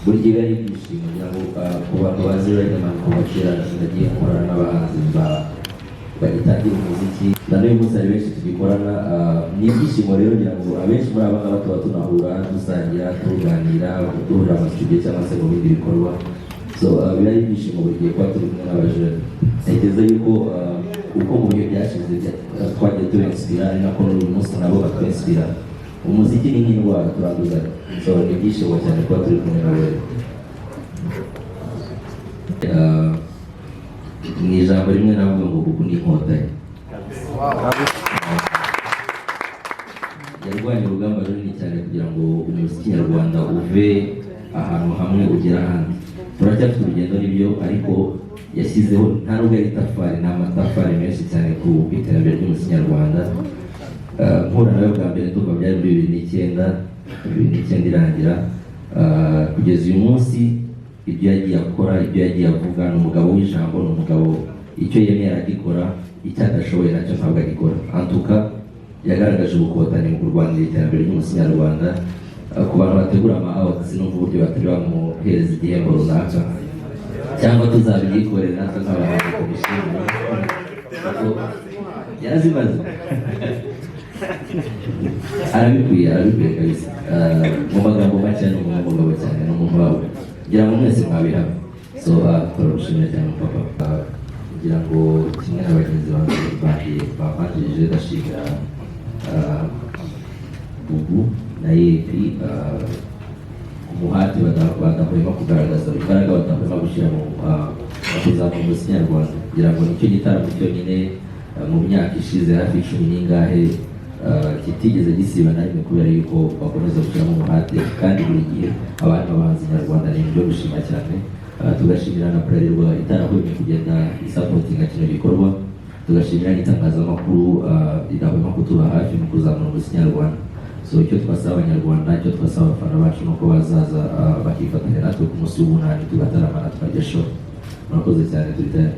Buri gihe ari ibyishimo. Ngira ngo ku bantu bazi Riderman, kuva kera nagiye nkorana n'abahanzi bagitangira umuziki, na n'uyu munsi hari benshi tugikorana. Ni ibyishimo rero. Ngira ngo abenshi muri aba ngaba tuba tunahura, dusangira, tuganira, duhurira mu studio cyangwa se mu bindi bikorwa. So biba ari ibyishimo buri gihe kuba turi kumwe n'abajene. Ntekereza yuko uko mu bihe byashize twagiye tubensipira, ari nako n'uyu munsi nabo batwensipira. Umuziki ni nk'indwara, turanduzanya. So ni ibyishimo cyane kuba turi kumwe nabo rero. Mu ijambo rimwe navuga ngo Bubu ni Inkotanyi. Yarwanye urugamba runini cyane kugira ngo umuziki nyarwanda uve ahantu hamwe ugere ahandi. Turacyafite urugendo, nibyo, ariko yashyizeho, nta nubwo ari itafari, ni amatafari menshi cyane ku iterambere ry'umuziki nyarwanda. Mpura nawe bwa mbere ndumva byari muri 2009, 2009 irangira. Kugeza uyu munsi ibyo yagiye akora, ibyo yagiye avuga, ni umugabo w'ijambo, ni umugabo icyo yemeye aragikora, icyo adashoboye nacyo ntabwo agikora. Antuka yagaragaje ubukotanyi mu kurwanira iterambere ry'umuziki nyarwanda. Ku bantu bategura ama awards, sinumva uburyo batari bamuhereza igihembo runaka, cyangwa tuzabyikorera natwe nk'abahanzi tumushimire, kuko yarazimaze. Arabikwiye, arabikwiye kabisa. Mu magambo make, ni umuntu w'umugabo cyane, ni umuntu wawe, ngira ngo mwese mwabihamya. So turagushimira cyane, papa. Kugira ngo kimwe na bagenzi banjye babanjirije, ndashimira Bubu na Yepi umuhati badahwema kugaragaza, imbaraga badahwema gushyira mu kuzamura umuziki nyarwanda. Kugira ngo nicyo gitaramo cyonyine mu myaka ishize hafi 10 n'ingahe kitigeze gisiba na rimwe, kubera yuko bakomeza gushyiramo umuhate kandi buri gihe abantu abahanzi nyarwanda. Ni ibintu byo gushima cyane. Tugashimira na Bralirwa itarahwemye kugenda isapotinga kino gikorwa, tugashimira n'itangazamakuru ridahwema kutuba hafi mu kuzamura umuziki nyarwanda. So icyo twasaba Abanyarwanda, icyo twasaba abafana bacu, ni uko bazaza bakifatanya natwe ku munsi w'ubunani, tugataramana, tukajya show. Murakoze cyane, turi tayari.